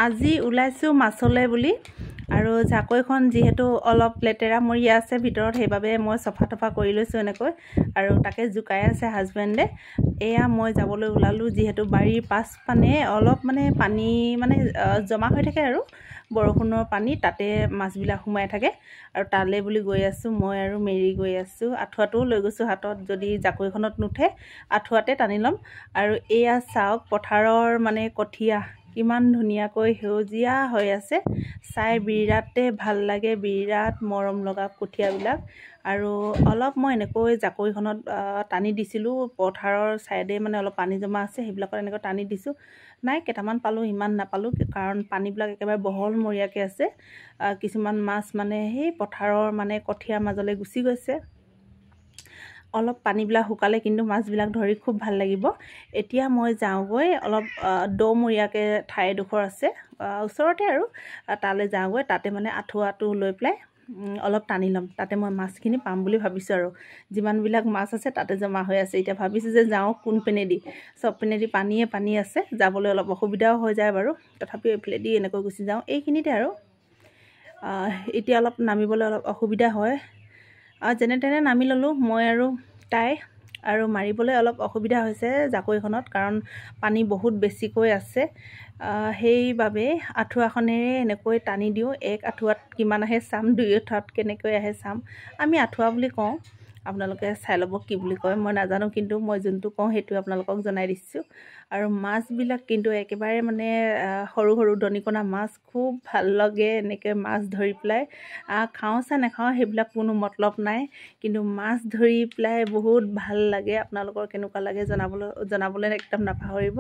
আজি ওলাইছোঁ মাছলৈ বুলি আৰু জাকৈখন যিহেতু অলপ লেতেৰা মৰিয়া আছে ভিতৰত, সেইবাবে মই চফা তফা কৰি লৈছোঁ এনেকৈ আৰু তাকে জোকাই আছে হাজবেণ্ডে। এয়া মই যাবলৈ ওলালোঁ, যিহেতু বাৰীৰ পাছপানে অলপ মানে পানী মানে জমা হৈ থাকে আৰু বৰষুণৰ পানী, তাতে মাছবিলাক সোমাই থাকে আৰু তালৈ বুলি গৈ আছোঁ মই আৰু মেৰি গৈ আছোঁ। আঁঠুৱাটোও লৈ গৈছোঁ হাতত, যদি জাকৈখনত নুঠে আঁঠুৱাতে টানি ল'ম। আৰু এয়া চাওক পথাৰৰ মানে কঠীয়া কিমান ধুনীয়াকৈ সেউজীয়া হৈ আছে, চাই বিৰাটে ভাল লাগে, বিৰাট মৰম লগা কঠীয়াবিলাক। আৰু অলপ মই এনেকৈ জাকৈখনত টানি দিছিলোঁ, পথাৰৰ ছাইডে মানে অলপ পানী জমা আছে, সেইবিলাকত এনেকৈ টানি দিছোঁ। নাই, কেইটামান পালোঁ, ইমান নাপালোঁ, কাৰণ পানীবিলাক একেবাৰে বহলমূৰীয়াকৈ আছে। কিছুমান মাছ মানে সেই পথাৰৰ মানে কঠীয়াৰ মাজলৈ গুচি গৈছে। অলপ পানীবিলাক শুকালে কিন্তু মাছবিলাক ধৰি খুব ভাল লাগিব। এতিয়া মই যাওঁগৈ, অলপ দমূৰীয়াকৈ ঠাই এডোখৰ আছে ওচৰতে আৰু তালৈ যাওঁগৈ। তাতে মানে আঁঠুৱাটো লৈ পেলাই অলপ টানি ল'ম, তাতে মই মাছখিনি পাম বুলি ভাবিছোঁ। আৰু যিমানবিলাক মাছ আছে তাতে জমা হৈ আছে। এতিয়া ভাবিছোঁ যে যাওঁ কোন পিনেদি, চব পিনেদি পানীয়ে পানী আছে, যাবলৈ অলপ অসুবিধাও হৈ যায় বাৰু, তথাপিও এইফালেদি এনেকৈ গুচি যাওঁ এইখিনিতে। আৰু এতিয়া অলপ নামিবলৈ অলপ অসুবিধা হয়, যেনে তেনে নামি ল'লোঁ মই আৰু তাই। আৰু মাৰিবলৈ অলপ অসুবিধা হৈছে জাকৈখনত, কাৰণ পানী বহুত বেছিকৈ আছে। সেইবাবে আঁঠুৱাখনেৰে এনেকৈ টানি দিওঁ। এক আঁঠুৱাত কিমান আহে চাম, দুই আঁঠুৱাত কেনেকৈ আহে চাম। আমি আঁঠুৱা বুলি কওঁ, আপোনালোকে চাই ল'ব কি বুলি কয় মই নাজানো, কিন্তু মই যোনটো কওঁ সেইটো আপোনালোকক জনাই দিছোঁ। আৰু মাছবিলাক কিন্তু একেবাৰে মানে সৰু সৰু দনিকণা মাছ, খুব ভাল লাগে এনেকৈ মাছ ধৰি পেলাই। খাওঁ চা নাখাওঁ সেইবিলাক কোনো মতলব নাই, কিন্তু মাছ ধৰি পেলাই বহুত ভাল লাগে। আপোনালোকৰ কেনেকুৱা লাগে জনাবলৈ একদম নাপাহৰিব।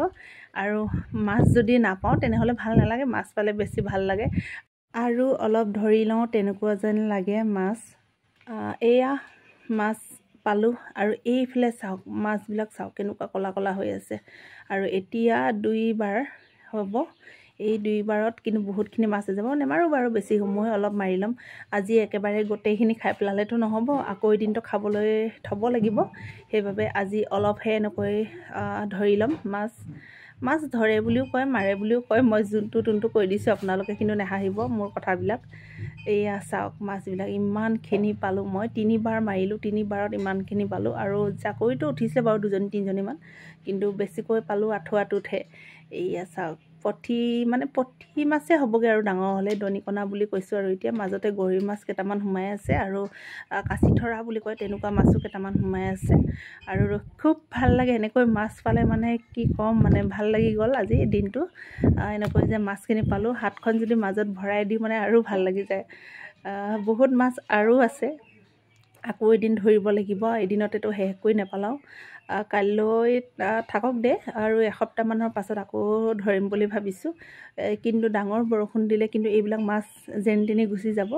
আৰু মাছ যদি নাপাওঁ তেনেহ'লে ভাল নালাগে, মাছ পালে বেছি ভাল লাগে। আৰু অলপ ধৰি লওঁ তেনেকুৱা যেন লাগে মাছ। এয়া মাছ পালোঁ। আৰু এইফালে চাওক মাছবিলাক, চাওক কেনেকুৱা ক'লা ক'লা হৈ আছে। আৰু এতিয়া দুইবাৰ হ'ব, এই দুইবাৰত কিন্তু বহুতখিনি মাছ হৈ যাব। নেমাৰোঁ বাৰু বেছি সময়, অলপ মাৰি ল'ম আজি। একেবাৰে গোটেইখিনি খাই পেলালেতো নহ'ব, আকৌ এদিনটো খাবলৈ থ'ব লাগিব। সেইবাবে আজি অলপহে এনেকৈ ধৰি ল'ম মাছ। মাছ ধৰে বুলিও কয়, মাৰে বুলিও কয়, মই যোনটো তোনটো কৈ দিছোঁ, আপোনালোকে কিন্তু নেহাঁহিব মোৰ কথাবিলাক। এয়া চাওক মাছবিলাক ইমানখিনি পালোঁ মই, তিনিবাৰ মাৰিলোঁ, তিনিবাৰত ইমানখিনি পালোঁ। আৰু জাকৈটো উঠিছে বাৰু দুজনী তিনিজনীমান, কিন্তু বেছিকৈ পালোঁ আঁঠুৱাটোতহে। এয়া চাওক পুঠি, মানে পুঠি মাছে হ'বগৈ আৰু ডাঙৰ হ'লে, দনিকণা বুলি কৈছোঁ। আৰু এতিয়া মাজতে গৰৈ মাছ কেইটামান সোমাই আছে, আৰু কাঁচিথৰা বুলি কয় তেনেকুৱা মাছো কেইটামান সোমাই আছে। আৰু খুব ভাল লাগে এনেকৈ মাছ পালে, মানে কি ক'ম, মানে ভাল লাগি গ'ল আজি দিনটো এনেকৈ যে মাছখিনি পালোঁ। হাতখন যদি মাজত ভৰাই দিওঁ মানে আৰু ভাল লাগি যায়। বহুত মাছ আৰু আছে, আকৌ এদিন ধৰিব লাগিব, এদিনতেতো শেষ কৰি নেপেলাওঁ। কাইলৈ থাকক দে, আৰু এসপ্তাহমানৰ পাছত আকৌ ধৰিম বুলি ভাবিছোঁ। কিন্তু ডাঙৰ বৰষুণ দিলে কিন্তু এইবিলাক মাছ যেন তেনে গুচি যাব।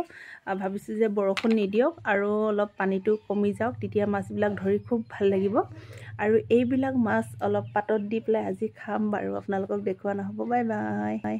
ভাবিছোঁ যে বৰষুণ নিদিয়ক আৰু অলপ পানীটো কমি যাওক, তেতিয়া মাছবিলাক ধৰি খুব ভাল লাগিব। আৰু এইবিলাক মাছ অলপ পাতত দি পেলাই আজি খাম বাৰু, আপোনালোকক দেখুওৱা নহ'ব। Bye bye.